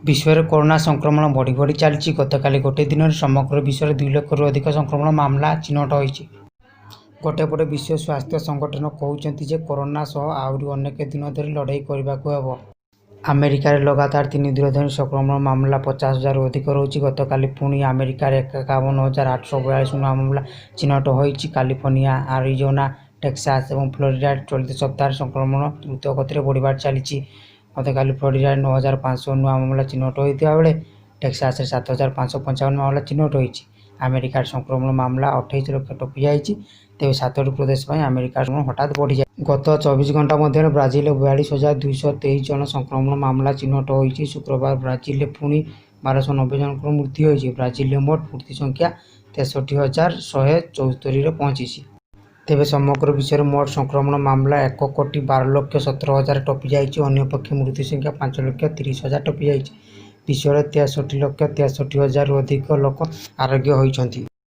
ବିଶ୍ୱରେ କରୋନା ସଂକ୍ରମଣ ବଢ଼ି ବଢ଼ି ଚାଲିଛି। ଗତକାଲି ଗୋଟିଏ ଦିନରେ ସମଗ୍ର ବିଶ୍ୱରେ 2 ଲକ୍ଷରୁ ଅଧିକ ସଂକ୍ରମଣ ମାମଲା ଚିହ୍ନଟ ହୋଇଛି। ଗୋଟିଏ ପଟେ ବିଶ୍ୱ ସ୍ୱାସ୍ଥ୍ୟ ସଂଗଠନ କହୁଛନ୍ତି ଯେ କରୋନା ସହ ଆହୁରି ଅନେକ ଦିନ ଧରି ଲଢ଼େଇ କରିବାକୁ ହେବ। ଆମେରିକାରେ ଲଗାତାର 3 ଦିନ ଧରି ସଂକ୍ରମଣ ମାମଲା 50 ହଜାରରୁ ଅଧିକ ରହୁଛି। ଗତକାଲି ପୁଣି ଆମେରିକାରେ 51,842 ନୂଆ ମାମଲା ଚିହ୍ନଟ ହୋଇଛି। କାଲିଫର୍ଣ୍ଣିଆ, ଆରିଜୋନା, ଟେକ୍ସାସ ଏବଂ ଫ୍ଲୋରିଡାରେ ଚଳିତ ସପ୍ତାହରେ ସଂକ୍ରମଣ ଦ୍ରୁତ ଗତିରେ ବଢ଼ିବାରେ ଚାଲିଛି। ଗତକାଲି ଫ୍ଲୋରିଡାରେ 9500 ନୂଆ ମାମଲା ଚିହ୍ନଟ ହୋଇଥିବା ବେଳେ ଟେକ୍ସାସରେ 7555 ମାମଲା ଚିହ୍ନଟ ହୋଇଛି। ଆମେରିକାରେ ସଂକ୍ରମଣ ମାମଲା 28 ଲକ୍ଷ ଟପିଯାଇଛି। ତେବେ ସାତୋଟି ପ୍ରଦେଶ ପାଇଁ ଆମେରିକାର ସଂକ୍ରମଣ ହଠାତ୍ ବଢ଼ିଯାଇଛି। ଗତ 24 ଘଣ୍ଟା ମଧ୍ୟରେ ବ୍ରାଜିଲରେ 42,223 ଜଣ ସଂକ୍ରମଣ ମାମଲା ଚିହ୍ନଟ ହୋଇଛି। ଶୁକ୍ରବାର ବ୍ରାଜିଲରେ ପୁଣି 1290 ଜଣଙ୍କର ମୃତ୍ୟୁ ହୋଇଛି। ବ୍ରାଜିଲରେ ମୋଟ ମୃତ୍ୟୁ ସଂଖ୍ୟା 63,174ରେ ପହଞ୍ଚିଛି। ତେବେ ସମଗ୍ର ବିଶ୍ୱରେ ମୋଟ ସଂକ୍ରମଣ ମାମଲା 1 କୋଟି 12 ଲକ୍ଷ 17 ହଜାର ଟପିଯାଇଛି। ଅନ୍ୟପକ୍ଷେ ମୃତ୍ୟୁ ସଂଖ୍ୟା 5 ଲକ୍ଷ 30 ହଜାର ଟପିଯାଇଛି। ବିଶ୍ୱରେ 63 ଲକ୍ଷ 63 ହଜାରରୁ ଅଧିକ ଲୋକ ଆରୋଗ୍ୟ ହୋଇଛନ୍ତି।